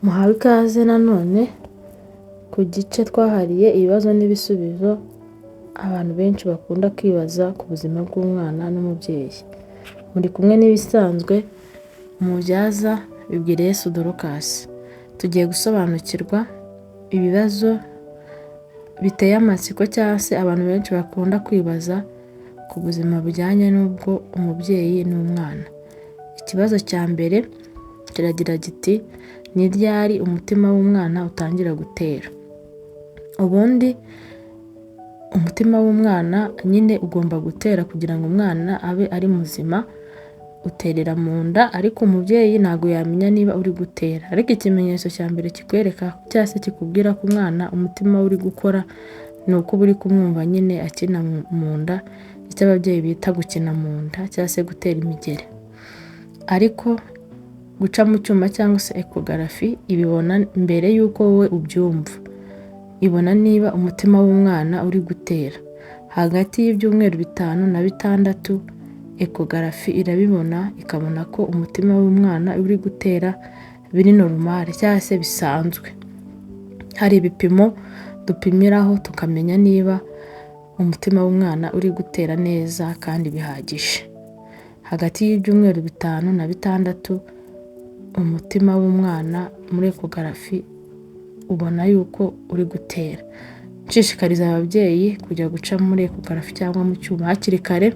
Muhawe ikaze nanone ku gice twahariye ibibazo n'ibisubizo abantu benshi bakunda kwibaza ku buzima bw'umwana n'umubyeyi. Muri kumwe n'ibisanzwe, umubyaza Bibwireyesu Dorcas. Tugiye gusobanukirwa ibibazo biteye amatsiko cyangwa se abantu benshi bakunda kwibaza ku buzima bujyanye n'ubwo umubyeyi n'umwana. Ikibazo cya mbere kiragira giti: ni ryari umutima w'umwana utangira gutera? Ubundi umutima w'umwana nyine ugomba gutera kugira ngo umwana abe ari muzima, uterera mu nda ariko umubyeyi ntabwo yamenya niba uri gutera. Ariko ikimenyetso cya mbere kikwereka cyangwa se kikubwira ko umwana umutima we uri gukora, ni uko uba uri kumwumva nyine akina mu nda, icyo ababyeyi bita gukina mu nda cyangwa se gutera imigeri. Ariko guca mu cyuma cyangwa se ekogarafi ibibona mbere y'uko wowe ubyumva. Ibona niba umutima w'umwana uri gutera. Hagati y'ibyumweru 5 na 6 ekogarafi irabibona, ikabona ko umutima w'umwana uri gutera biri normal cyangwa se bisanzwe. Hari ibipimo dupimiraho tukamenya niba umutima w'umwana uri gutera neza kandi bihagije. Hagati y'ibyumweru 5 na 6 umutima w'umwana muri ekogarafi ubona yuko uri gutera. Nshishikariza ababyeyi kujya guca muri ekogarafi cyangwa mu cyuma hakiri kare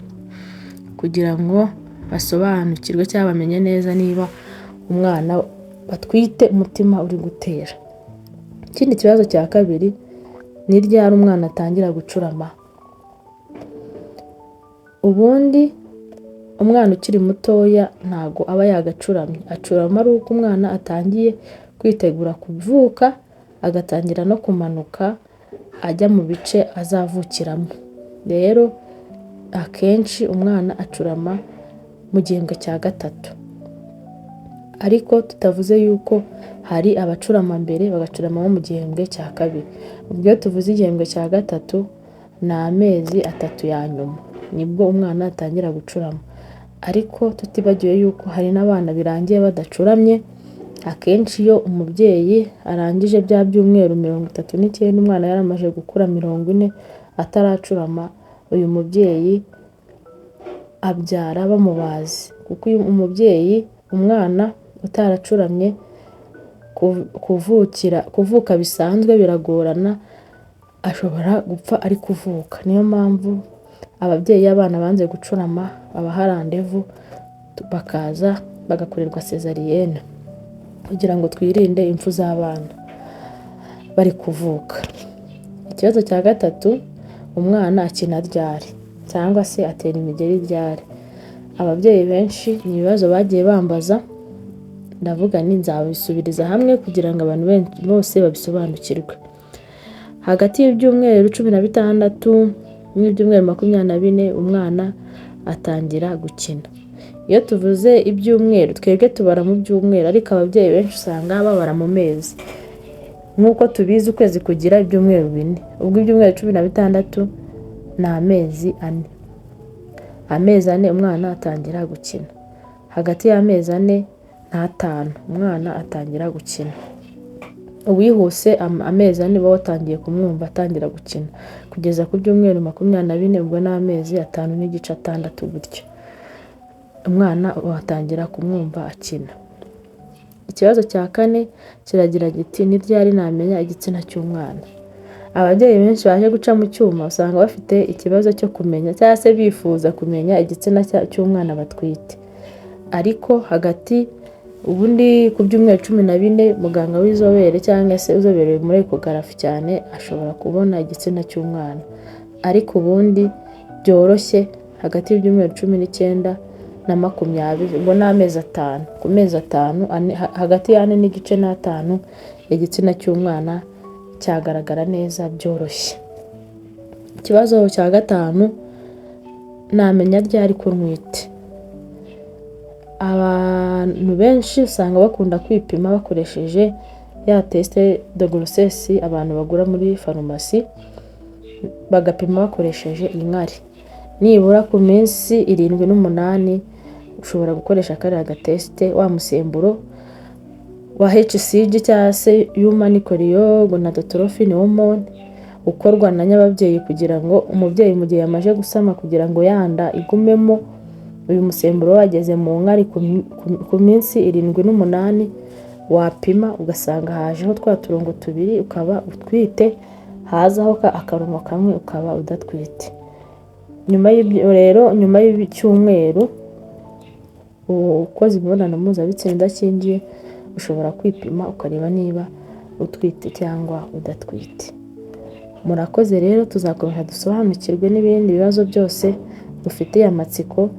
kugira ngo basobanukirwe cyangwa bamenye neza niba umwana batwite umutima uri gutera. Ikindi kibazo cya kabiri: ni ryari umwana atangira gucurama? Ubundi umwana ukiri mutoya ntabwo aba yagacuramye, acurama ari uko umwana atangiye kwitegura kuvuka, agatangira no kumanuka ajya mu bice azavukiramo. Rero akenshi umwana acurama mu gihembwe cya gatatu, ariko tutavuze yuko hari abacurama mbere bagacurama nko mu gihembwe cya kabiri. Ubwo iyo tuvuze igihembwe cya gatatu ni amezi 3 ya nyuma, nibwo umwana atangira gucurama. Ariko tutibagiwe yuko hari n'abana birangiye badacuramye, akenshi iyo umubyeyi arangije bya byumweru 39 umwana yaramaze gukura 40 ataracurama, uyu mubyeyi abyara bamubaze, kuko uyu umubyeyi umwana utaracuramye kuvuka bisanzwe biragorana, ashobora gupfa ari kuvuka. Niyo mpamvu ababyeyi iyo abana banze gucurama babaha randevu bakaza bagakorerwa sezariyene kugira ngo twirinde impfu z'abana bari kuvuka. Ikibazo cya gatatu: umwana akina ryari cyangwa se atera imigeri ryari? Ababyeyi benshi ni ibibazo bagiye bambaza, ndavuga nti nzabisubiriza hamwe kugira ngo abantu bose babisobanukirwe. Hagati y'ibyumweru 16 n'ibyumweru 24 umwana atangira gukina. Iyo tuvuze ibyumweru twebwe tubara mu byumweru, ariko ababyeyi benshi usanga babara mu mezi. Nk'uko tubizi ukwezi kugira ibyumweru 4, ubwo ibyumweru 16 ni amezi 4. Amezi 4 umwana atangira gukina. Hagati y'amezi 4 n'atanu umwana atangira gukina. Uwihuse amezi 4 uba watangiye kumwumva atangira gukina, kugeza ku byumweru 24, ubwo ni amezi 5.5, 6 gutyo. Umwana watangira kumwumva akina. Ikibazo cya kane kiragira giti: ni ryari namenya igitsina cy'umwana? Ababyeyi benshi baje guca mu cyuma usanga bafite ikibazo cyo kumenya cyangwa se bifuza kumenya igitsina cy'umwana batwite. Ariko hagati ubundi ku byumweru 14 muganga w'inzobere cyangwa se uzobereye muri ekogarafi cyane ashobora kubona igitsina cy'umwana. Ariko ubundi byoroshye hagati y'ibyumweru 19 na 20, ubwo ni amezi 5. Ku mezi 5, hagati ya 4.5 na 5 igitsina cy'umwana cyagaragara neza byoroshye. Ikibazo cya gatanu: namenya ryari ko ntwite? Abantu benshi usanga bakunda kwipima bakoresheje ya test de grossesse abantu bagura muri farumasi, bagapima bakoresheje inkari. Nibura ku minsi 7 n'8 ushobora gukoresha kariya gatesite, wa musemburo wa HCG cyangwa se Human Choriogonadotropin Hormone, ukorwa na nyababyeyi kugira ngo umubyeyi mu gihe yamaze gusama, kugira ngo yanda igumemo, uyu musemburo wageze mu nkari ku minsi 7 n'8, wapima ugasanga hajeho twa turongo tubiri ukaba utwite, hazaho akarongo kamwe ukaba udatwite. Nyuma y'ibyo rero, nyuma y'icyumweru ukoze imibonano mpuzabitsina idakingiye, ushobora kwipima ukareba niba utwite cyangwa udatwite. Murakoze rero, tuzakomeza dusobanukirwe n'ibindi bibazo byose dufitiye amatsiko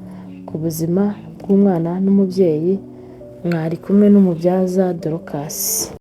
ku buzima bw'umwana n'umubyeyi. Mwari kumwe n'umubyaza Dorcas.